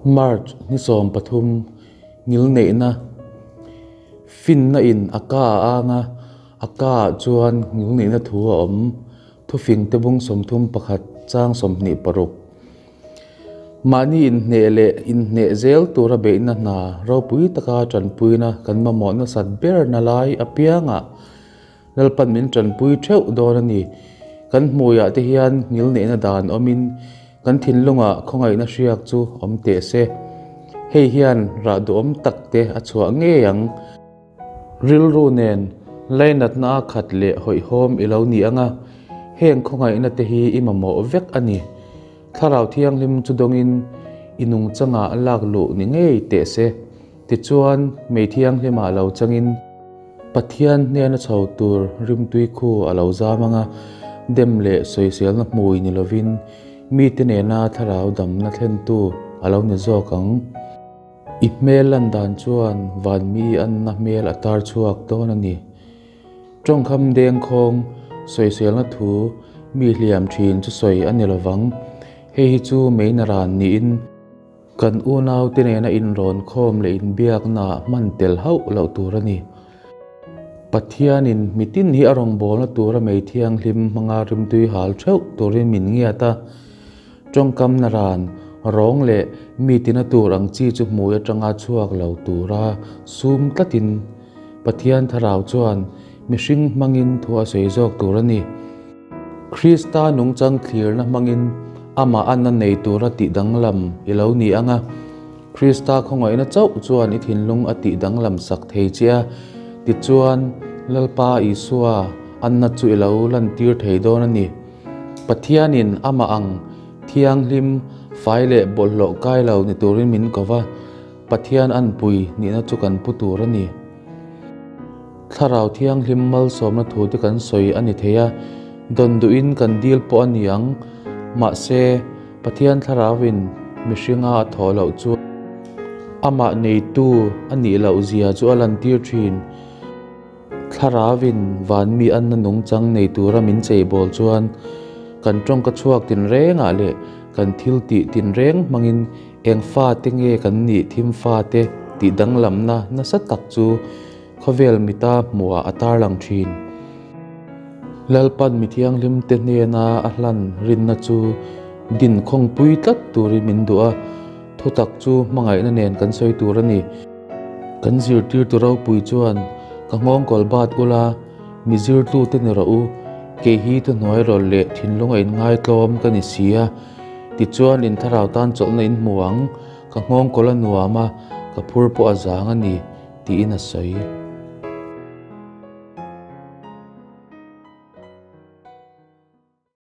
March ni 13 ngilneihna finna in a ka a ang a, a ka ah chuan ngilneihna thu a awm. Thufingte bung 31 chang 26. Mahni inhneh leh inhneh zel tura beihna hna ropui taka tanpuina kan mamawh nasat berna lai apiangah Lalpan min tanpui theuh dawn a ni. Kan hmuiah te hian ngilneihna dan awmin kan thinlungah khawngaihna hriak chu awm teh se. Hei hian rah duhawm tak te a chhuah ngei ang. Rilru nen lainatna a khat leh hawihhawm i lo ni ang a, heng khawngaihna te hi i mamawh vek a ni. Thlarau Thianghlim chu dawngin i nungchangah lak luh ni ngei teh se. Tichuan, Mei Thianghlimah lo changin Pathian hnena chho tur rimtui khu a lo zam ang a, dem leh sawiselna hmui ni lovin mite nena thlarau damna thlentu a lo ni zawk ang. I hmel lan dan chuan van mi anna hmel a tar chhuak dawn a ni. Tawngkham dengkhawng sawiselna thu mi hliam thin chu sawi a ni lovang. Hei hi chu meina ran niin kan unaute nena inrawn khawm leh inbiaknaah hman tel hauh loh tur a ni. Pathianin mitin hi a rawngbawlna tura mei thianghlim hmanga rimtui hal theuh turin min ngiat a. Tawngkamna ran, rawng leh mi tina tur ang chi chu hmui atanga chhuak lo tura sum tlatin Pathian Thlarau chuan mihring hmangin thu a sawi zawk tur a ni. Krista nungchang thlirna hmangin amah anna nei tura tih danglam i lo ni ang a, Krista khawngaihna chauh chuan i thinlung a tih danglam sak thei che a, tichuan Lalpa Isua anna chu i lo lantir thei dawn a ni. Pathianin amah ang thianghlim, fai leh bawlhhlawh kai lo ni turin min ko va, Pathian anpui nihna chu kan pu tur a ni. Thlarau Thianghlim malsawmna thu te kan sawi a ni thei a, dawn duhin kan dil pawh a ni ang. Mahse, Pathian Thlarauin mihringa a thawh loh chu amah neitu a nih loh zia chu a lantir thin. Thlarauin vanmi anna nungchang nei tura min cheibawl chuan kan tawngka chhuak tinrengah leh kan thil tih tinreng hmangin eng fate nge kan nih thim fate tih danglamna nasa tak chu khawvel mita hmuhah a tarlang thin. Lalpan mi thianghlimte hnena a hlan rinna chu dinkhawngpui tlat turin min duh a, thutak chu hmangaihna nen kan sawi tur a ni. Kan zirtirtu ropui chuan, Ka nghawngkawl bat ula, mi zirtute ni rawh u, kei hi thuhnuai rawlh leh thinlung a inngaitlawm ka ni si a, tichuan in thlarau tan chawlhna in hmu ang, ka nghawngkawl a nuam a, ka phur pawh a zang a ni, tiin a sawi.